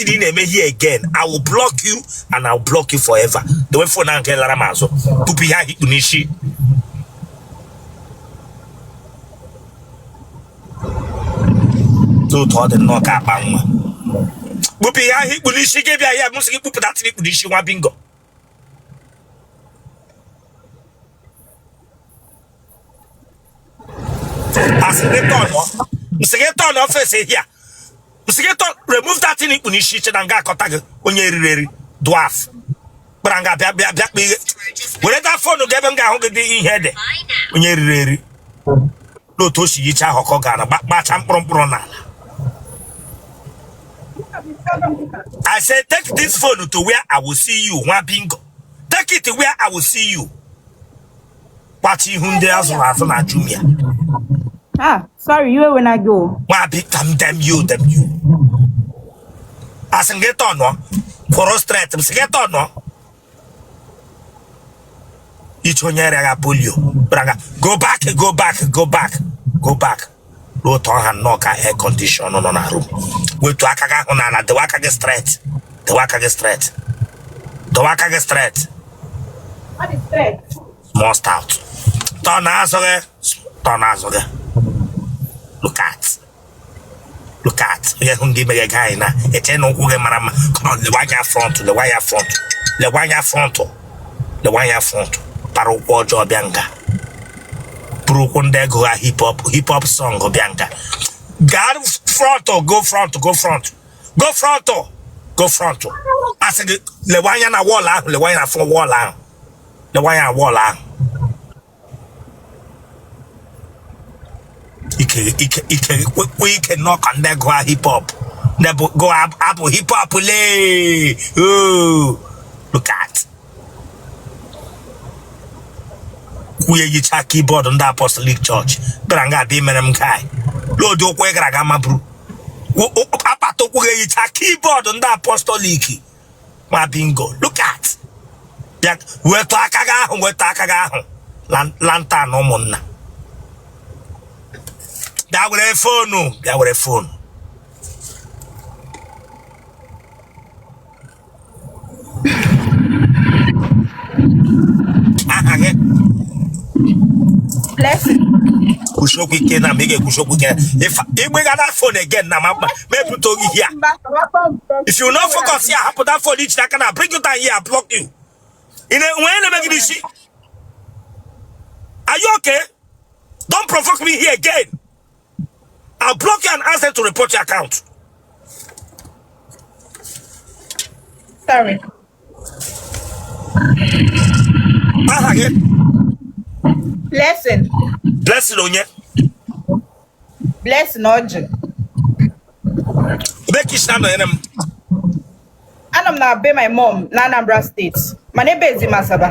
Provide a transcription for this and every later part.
Ị na-eme here again, I will block you and I will block you forever. Dewe phone ahụ nke lara m azụ tupu ihe ahụ i kpu n'isi. Otu ọ dị nnọọ ka akpa nwa. Kpupụ ihe ahụ i kpu n'isi gị bịa ya m sị gị kpupụta tiri i kpu n'isi nwa bingo. Asị gị turn m sị gị turn face here. M sị gị turn, remove that thing i kpu n'isi iche na nga akọta gị onye eriri eri dwarf kpara nga bịa bịa bịa kpa ihe were that phone gị ebe m ga-ahụ gị dị ihe dị onye eriri eri n'otu o si yicha ahụ ka ọ gara gbacha mkpụrụ mkpụrụ n'ala. I say take this phone to where I will see you, nwa bingo. Take it where I will see you. Kpacha ihu ndị azụrụ azụ na Jumia. Ah, sorry, iwe ewena gị o. Nwa bi kam damn you, damn you. Asị gị tọnụọ, kwụrụ straight, m sị gị tọnụọ. Iche onye rịaga polio, braga, go back, go back, go back, go back. Ruo otu ọha nnọọ ka air condition nọ na room. Wetu aka gị ahụ n'ala, dewe aka gị straight, dewe aka gị straight, dewe aka gị straight. Ọ dị straight. Small stout. Turn azụ gị, turn azụ gị. Look at. Look at. Onye hụ gị mere gị na eche na ụkwụ gị mara mma. Come on, lewe anya front, lewe anya front. Lewe anya front. Lewe anya front. Para ụkwụ ọjọọ bịa nga. Buru ụkwụ ndị ego ha hip hop hip hop song bịa nga. Gaa front, go front, go front. Go front, go front. Asị gị lewe anya na wall ahụ, lewe anya na front wall ahụ. Lewe anya wall ahụ. Ike ike ike kwe ike nnọọ ka ndị gụọ hip hop. Ndị bụ gụọ abụ hip hop lee. Oh, look at. Kwunye yicha keyboard ndị Apostolic Church. Bịara nga abịa imere m guy. Load ụkwụ ị gara aga maburu. Apata ụkwụ ga-eyicha keyboard ndị Apostolic. Nwa bingo, look at. Bịa wetụ aka gị ahụ, wetụ aka gị ahụ. Lantern ụmụnna. Bịa were phone, bịa were phone. Aha gị? Blessing. Kwusi okwu ike na ma ị ga-ekwusi okwu ike. If ị gbega that phone again na ma mepụta oge here. If you no focus here, hapụ that phone i ji n'aka na bring you down here, block you. Ị na-enwe na-eme gị n'isi. Are you okay? Don't provoke me here again. I'll block you and ask them to report your account. Sorry. Aha gị? Blessing. Blessing onye? Blessing Ọjị. Ebe ka i si na-anọnyere m? Anọ m na be my mom na Anambra State, mana ebe ezi m Asaba.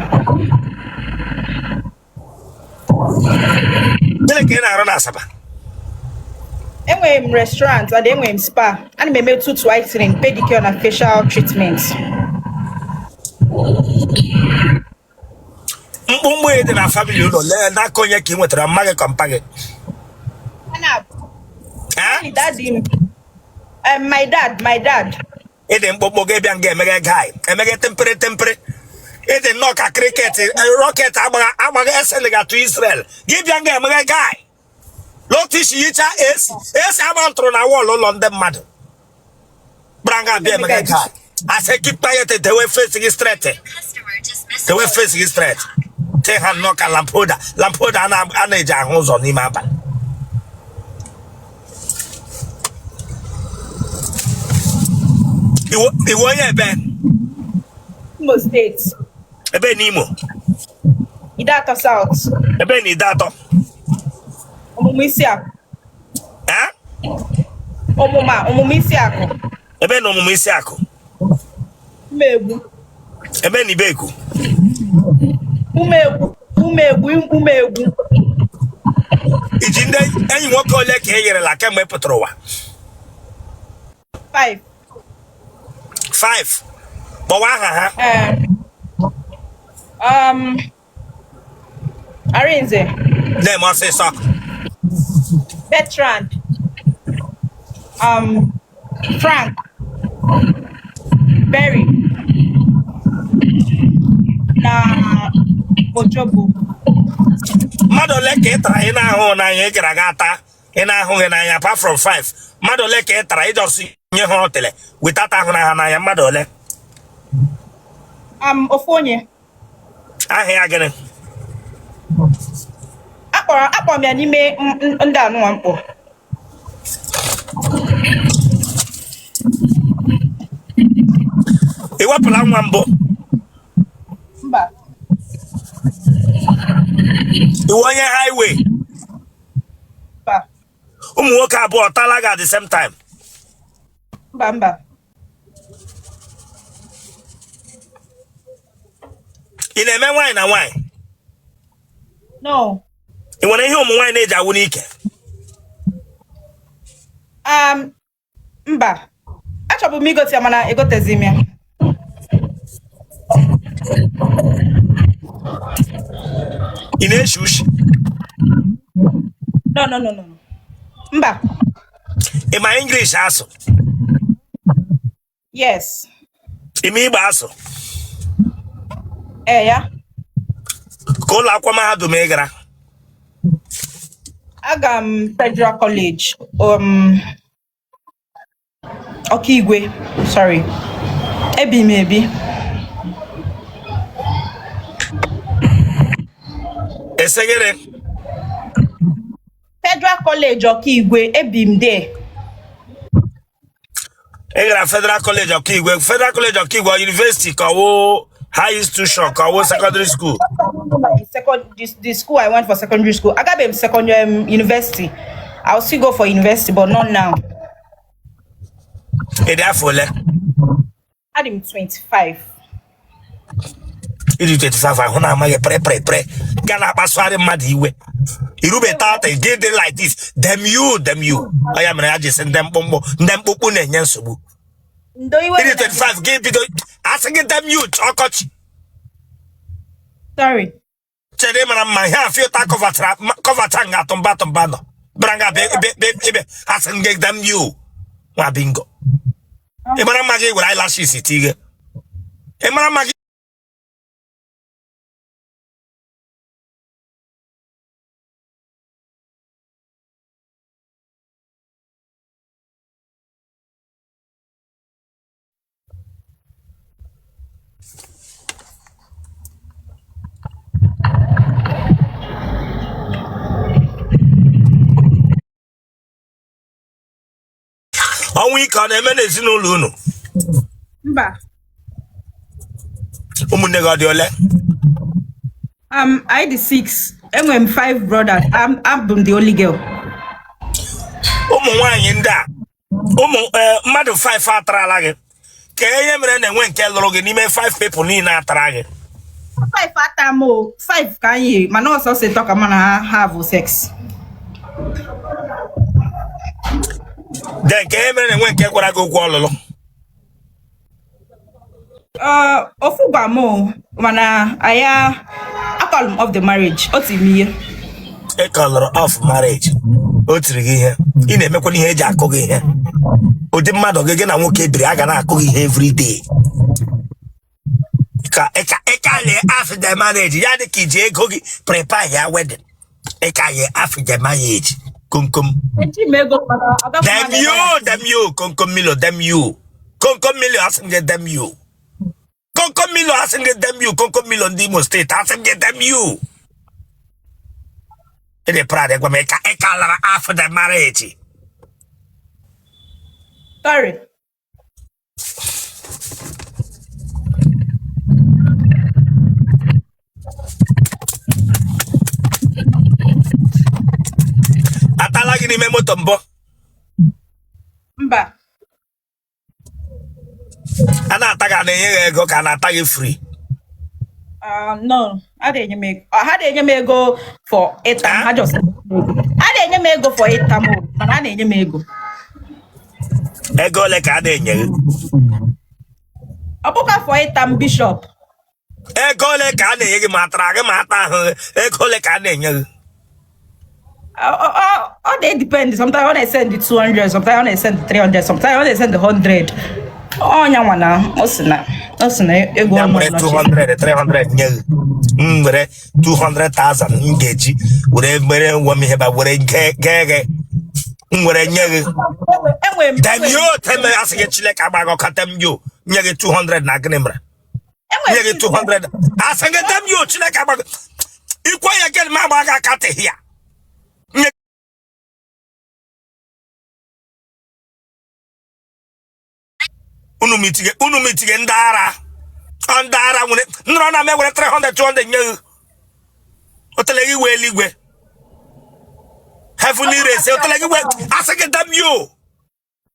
Gịnị ka ị na-arụ na Asaba? Enwere m restaurant and enwere m spa. Ana m eme tooth whitening, pedicure na facial treatment. Mkpụmkpụ dị na family ụlọ lee n'aka onye ka ị nwetara mma gị ka mpa gị? Daddy m. My dad, my dad. Ị dị mkpụmkpụ gị bịa nga emeghe guy emeghe tempere tempere ị dị nnọọ ka cricket rocket agbaga agbaga esendga to Israel gị bịa nga emeghe guy lotu isi yicha AC AC agba ntụrụ na wall ụlọ ndị mmadụ gbara nga bịa emeghe guy. I say keep quiet, dewe face gị straight, dewe face gị straight tee ha nnọọ ka lampoda lampoda a na-eji ahụ ụzọ n'ime abalị. Ị wụ onye ebe? Imo State. Ebe n'Imo? Ideato South. Ebe na Ideato? Ọmụma Isiakụ. Eh? Ọmụma Ọmụma Isiakụ. Ebe na Ọmụma Isiakụ? Umegbu. Ebe na Ibeku? Umegbu, Umegbu, Umegbu. Iji ndị enyi nwoke ole ka ị yerela kemgbe ị pụtara ụwa? 5. 5. Kpọwa aha ha. Arinze. Na-eme ọsịsọ. Bertrand. Frank. Ojobo. Mmadụ ole ka ị tara ị na-ahụ n'anya, ị gara aga ata ị na-ahụghị n'anya, apart from five? Mmadụ ole ka ị tara ị just nye ha otele without ahụ na ha n'anya? Mmadụ ole? Ofu onye. Aha ya gịnị? Akpọrọ m ya n'ime ndị anụnwa mkpọ. Ị wepụla nwa mbụ? Mba. Ị wụ onye highway? Mba. Ụmụ nwoke abụọ tala gị at the same time? Mba, mba. Ị na-eme nwaanyị na nwaanyị? No. Ị nwere ihe ụmụ nwaanyị na-eji awụ n'ike? Mba, achọbụ m igote ya, mana egotezi m ya. Ị na-eshi ushi? No, no, no, no, mba. Ị ma English asụ? Yes. Ị ma Igbo asụ? Ee, ya. Ka ụlọ akwụkwọ mahadum ị gara? Aga m Federal College, Okigwe, sorry. Ebi m ebi. Ị sị gịnị? Federal College Okigwe, ebi m there. Ị gara Federal College Okigwe. Federal College Okigwe, university ka ọ wụ high institution ka ọ wụ secondary school? My second, the school I went for secondary school. Agabe m secondary university. I'll still go for university, but not now. Ị dị afọ ole? Adị m 25. Ị dị 25, ahụ na-amaghị pre pre pre ga na-akpasugharị mmadụ iwe. Irube 30, gị dị like this. Damn you, damn you. Ọ ya mere ya ji sị ndị mkpụmkpụ, ndị mkpụmkpụ na-enye nsogbu. Ndo iwe. Ị dị 25, gị bido asị gị damn you ọkọchị. Sorry. Chere mara mma ihe a filter kọvacha nga tụmba tụmba nọ bịara nga ebe asị gị damn you, nwa bingo. Ị mara mma, gị were eyelashes tige. Ị mara mma gị. Ọnwụ ike ọ na-eme n'ezinụlọ unu? Mba. Ụmụnne gị ọ dị ole? Anyị dị six. Enwere m five brothers. Abụ m the only girl. Ụmụ nwaanyị ndị a, ụmụ mmadụ 5 atarala gị, ka ihe mere na-enwe nke lụrụ gị n'ime 5 people niile atara gị? Five ata m o. Five ka anyị, mana ọsọ sị tọ ka mana ha have sex. Then ka ihe mere na-enwe nke gwara gị okwu ọlụlụ? Ofu gwa m o, mana anyị acall m off the marriage. O tiri m ihe. Ị callụrụ off marriage, o tiri gị ihe. Ị na-emekwa ihe eji akụ gị ihe. Ụdị mmadụ gị, gị na nwoke biri, a ga na-akụ gị ihe every day. Ka ị call off the marriage, ya dị ka iji ego gị prepare ya wedding. Ị call off the marriage, komkom. Eji m ego, mana ọ gaghị. Damn you, damn you, komkom milo, damn you, komkom milo, asị m gị damn you, komkom milo, asị m gị damn you, komkom milo ndị Imo State, asị m gị damn you. Ị dị proud gwa m ị callara off the marriage. Sorry. Atala gị n'ime moto mbụ? Mba. A na-ata gị, a na-enye gị ego ka a na-ata gị free? No, ha na-enye m ego. Ha na-enye m ego for ịta m. Ha just ha na-enye m ego for ịta m o, mana ha na-enye m ego. Ego ole ka a na-enye gị? Ọ bụkwa for ịta m, Bishop. Ego ole ka a na-enye gị ma atara gị ma ata ahụ gị? Ego ole ka a na-enye gị? Ọ na-edepend. Sometimes ọ na-esend 200, sometimes ọ na-esend 300, sometimes ọ na-esend 100. Ọnya nwa na ọ sị na Ọ sị na ego Ya ọnụ were nọchi. 200, 300 nye gị. M were 200,000 m ga-eji were mere nwa m ihe ba were gee gị. M were nye gị. Enwere m Damn you, teme asị gị Chineke agba gị ọkụ, damn you. Nye gị 200 na gịnị mere? Nye gị 200. Asị gị damn you, Chineke agba gị. Ikwe ya gịnị ma agba gị aka tịghị ya. Nye unu mitige ndị ara. Ọ ndị ara nwere nrọ na m ewere 300 200 nye gị. Otele gị wee eluigwe. Heavenly race, otele gị wee asị gị damn you.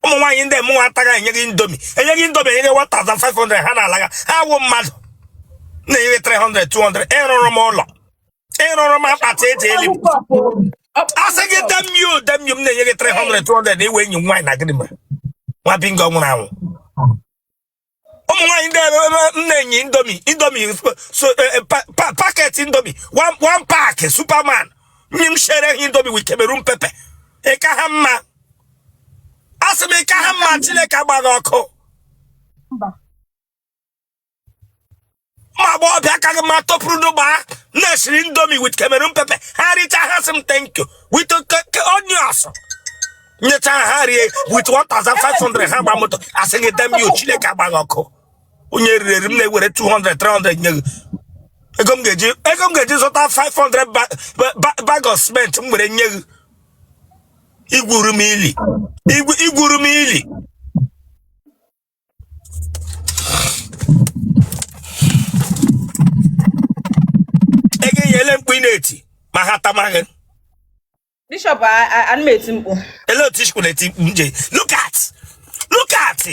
Ụmụ nwaanyị ndị mụnwa ataghị enye gị Indomie, enye gị Indomie, enye gị 1500 ha na-alaga ha wụ mmadụ na-enye gị 300 200. Ịrụrụ m ụlọ, ịrụrụ m akpati eji eli m. Asị gị damn you, damn you, m na-enye gị 300 200 na iwe enyi m nwaanyị na gịnị mere nwa bingo nwụrụ anwụ. Ụmụ nwaanyị ndị m na-enye Indomie, Indomie so packet Indomie one one pack Superman nye m shere ha Indomie with Cameroon pepper. Ịka ha mma, asị m ịka ha mma. Chineke agbaghị ọkụ. Mba. Ụmụ agbọghọbịa aka gị ma tọpụrụ n'ụgba na-esiri Indomie with Cameroon pepper, ha richa ha sị m thank you with onions. Nyecha ha rie with 1500 ha gba moto. Asị gị damn you, Chineke agbaghị ọkụ. Onye riri eri m na-ewere 200 300 nye gị. Ego m ga-eji zụta 500 bag of cement m were nye gị. Igwuru m ili, igwuru m ili. Ego enyele mkpu ị na-eti ma ha tamaghị. Bishop, ana m eti mkpu. Ele otu isikwu na-eti mkpu nje. Look at, look at,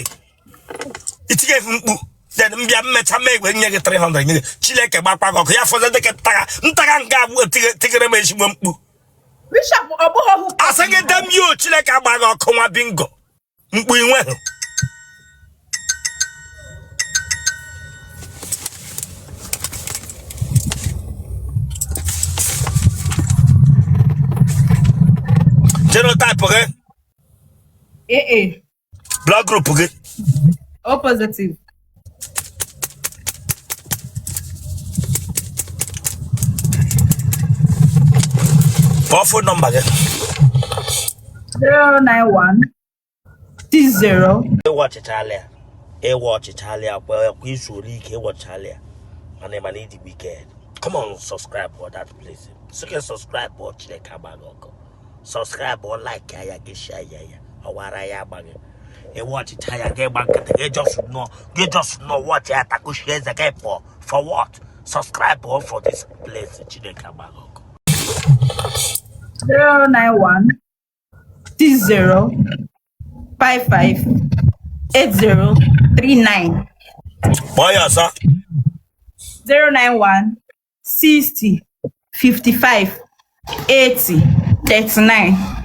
itinye mkpu. Then mbịa mmecha mee egwe nye gị 300 nye gị. Chineke gbakwa gị ọkụ ya fọzọ dịka ntaga ntaga nke abụọ tigere m ezigbo mkpu. Bishop, ọ bụghị hụ. Asị gị damn you, Chineke agba gị ọkụ nwa bingo mkpu inweghị. Genotype gị? AA. Blood group gị? O positive. Kpọọ phone number gị. 091 60. Ịwa ọchịchalị ya, ịwa ọchịchalị ya kwa kwa izu ole ike ịwọchalị ya, mana ịdị wicked. Come on, subscribe for that place. Sị subscribe ọ, Chineke agbaghị ọkụ. Subscribe ọ, like ya, gị share ya, ya ọwara ya agbaghị. Ịwa ọchịcha ya gị gba nkịtị gị just nọ gị just nọ watch ya takushi eze gị pụọ. For what? Subscribe ọ for this place. Chineke agbaghị ọkụ. 091 60 55 80 39. Kpọọ ya ọzọ. 091 60 55 80 39.